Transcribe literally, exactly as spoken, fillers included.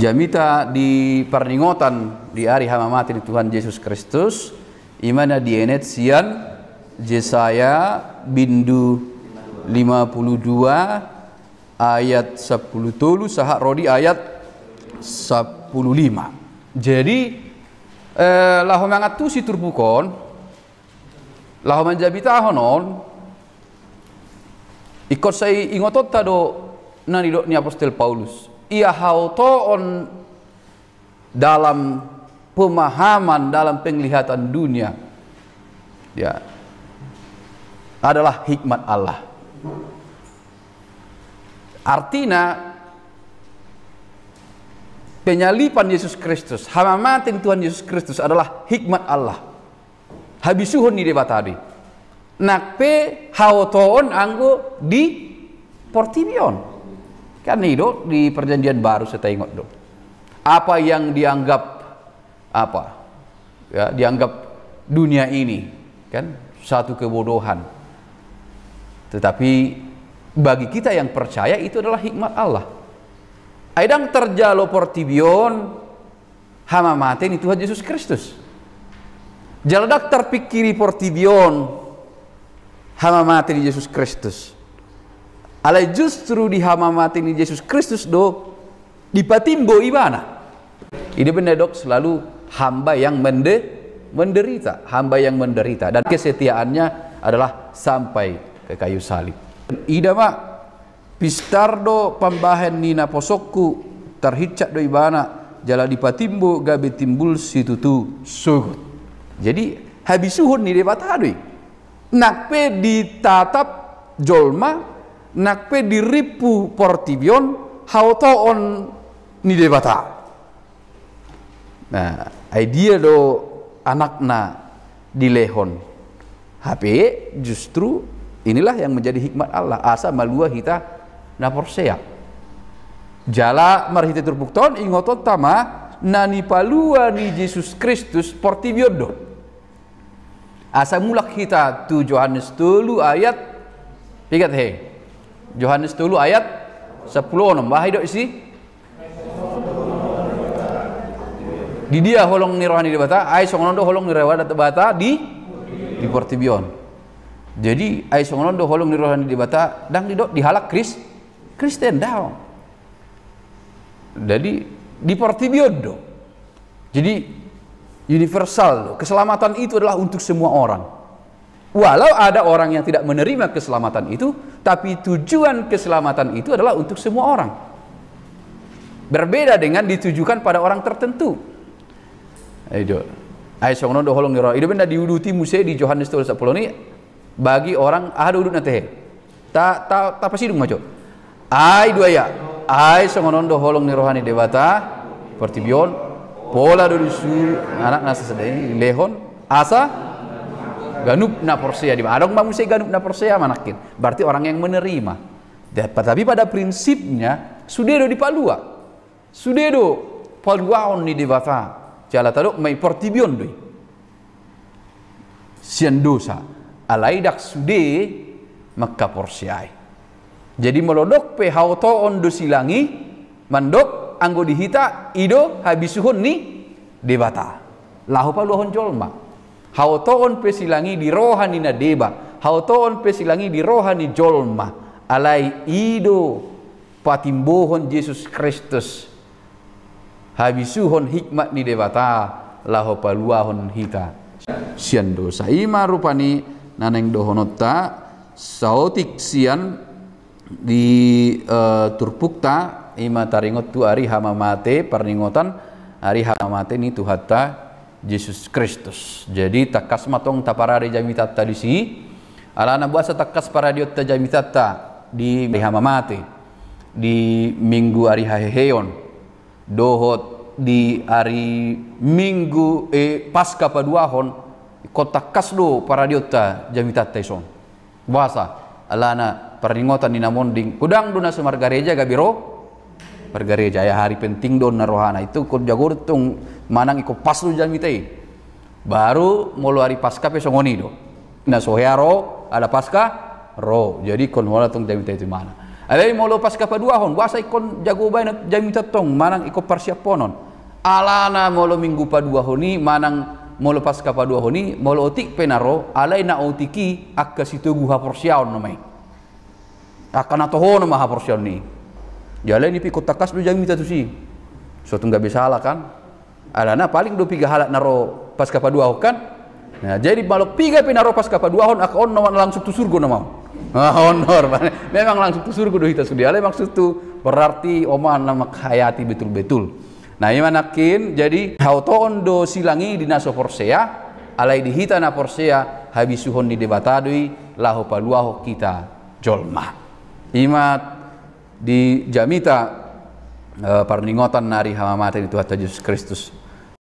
Jamita di parningotan di ari hamamate ni Tuhan Jesus Kristus, i ma na dienet sian Jesaya bindu lima puluh dua ayat sampulu tolu sahat ro di ayat sampulu lima. Jadi, eh, laho mangantusi turpuk on, laho manjamitahon on, ingkon sai ingotonta do na nidok ni apostel Paulus. Ia haotoon dalam pemahaman, dalam penglihatan dunia, ya, adalah hikmat Allah. Artina, penyaliban Yesus Kristus, hamamate ni Tuhan Yesus Kristus adalah hikmat Allah. Habisuhon ni Debata do i. Nang pe haotoon anggo di portibi on. Kan i do di Perjanjian Baru, sai taingot do. Apa yang dianggap apa? Ya, dianggap dunia ini, kan, satu kebodohan. Tetapi bagi kita yang percaya, itu adalah hikmat Allah. Ai ndang tarjalo portibi on hamamate ni Tuhan Jesus Kristus. Jala ndang tarpingkiri portibi on hamamate ni Jesus Kristus. Alai justru di hamamate ni Jesus Kristus do dipatimbo ibana. I do umbahen na didok selalu hamba yang mende-, menderita, hamba yang menderita. Dan kesetiaannya adalah sampai ke kayu salib. Ida ma, pistar do pambahen ni naposongku, tarhinsat do ibana, jala dipatimbo gabe timbul situtu sogot. Jadi, habisuhon ni Debata do i. Nang pe ditatap jolma, nang pe dirimpu portibi on, haotoon ni Debata. Nah, ai dia do anakna dilehon. Hape justru inilah yang menjadi hikmat Allah, asa malua hita na porsea. Jala marhite turpukta on ingotonta ma na nipalua ni Jesus Kristus portibi on do. Asa mulak hita tu Johannes tolu ayat, ingat he. Johannes tolu ayat sampulu onom, bah, didok disi. Di dia holong ni roha ni Debata, ai songon on do holong ni roha ni Debata di, di portibi on. Jadi, ai songon on do holong ni roha ni Debata, ndang didok di halak Kris-, Kristen, daong. Jadi, di portibi on do. Jadi, universal do. Keselamatan itu adalah untuk semua orang. Walau ada orang yang tidak menerima keselamatan itu, tapi tujuan keselamatan itu adalah untuk semua orang. Berbeda dengan ditujukan pada orang tertentu. Ai do. Ai songon on do holong ni roha. I do umbahen na diuduti muse di Johannes tolu sampulu onom i, bagi orang, aha do udutna, tehe? Ta, ta, tapasidung ma jo. Ai dua ia. Ai songon on do holong ni roha ni Debata, portibi on, pola do disuru anakna sasada i dilehon, asa ganup na porsea di, adong ma muse ganup na porsea ma nangkin. Berarti orang yang menerima. Da-, tapi pada prinsipnya, sude do dipalua. Sude do paluaon ni Debata, jala tadok ma i portibi on do i sian dosa, alai ndang sude mangkaporseai. Jadi molo dok pe haotoon do silang i, mandok anggo di hita i do habisuhon ni Debata laho paluahon jolma. Haotoon pe silang i di roha ni na deba, haotoon pe silang i di roha ni jolma, alai i do patimbohon Jesus Kristus, habisuhon hikmat ni Debata laho paluahon hita sian dosa. I ma rupani na naeng dohononta saotik sian di, eh, turpukta, i ma taringot tu ari hamamate, parningotan ari hamamate ni Tuhanta Jesus Kristus. Jadi, tangkas ma tong taparade jamitanta disi, alana boasa tangkas paradeonta jamitanta di hamamate, di Minggu ari haheheon, dohot di ari Minggu, eh, Paska paduahon, ingkon tangkas do paradeonta jamitanta dison. Boasa? Alana parningotan ni na monding, godang do na so margareja gabe ro margareja, ai hari penting do on na rohana. Itu ingkon jago do tong manang ingkon pas do jamita i. Baru molo ari Paska pe songon i do. Na so hea ro, ala Paska ro. Jadi ingkon holan tong jamita i tu imana. Alai molo Paska paduahon, boasa ingkon jago baen jamita tong manang ingkon parsiaponon? Alana molo Minggu paduahon i manang molo Paska paduahon i, molo otik pe na ro, alai na otik i angka sitogu haporseaon nama i. Angka na toho nama haporseaon i. Jala i pe ingkon tangkas do jamita tusi. Suatu gabe sala kan. Alana paling do piga halak na ro Paska paduahon kan. Nah, jadi molo piga pe na ro Paska paduahon, angka on nama langsung tu surgo nama. Ah, honor. Memang langsung tu surgo do hita sude. Alai maksudhu berarti oma na menghayati betul-betul. Nah, ima nangkin, jadi haotoon do silang i di na so porsea, alai di hita na porsea, habisuhon ni Debata do i laho paluahon hita jolma. Ima di jamita, eh, parningotan ni ari hamamate ni Tuhanta Jesus Kristus.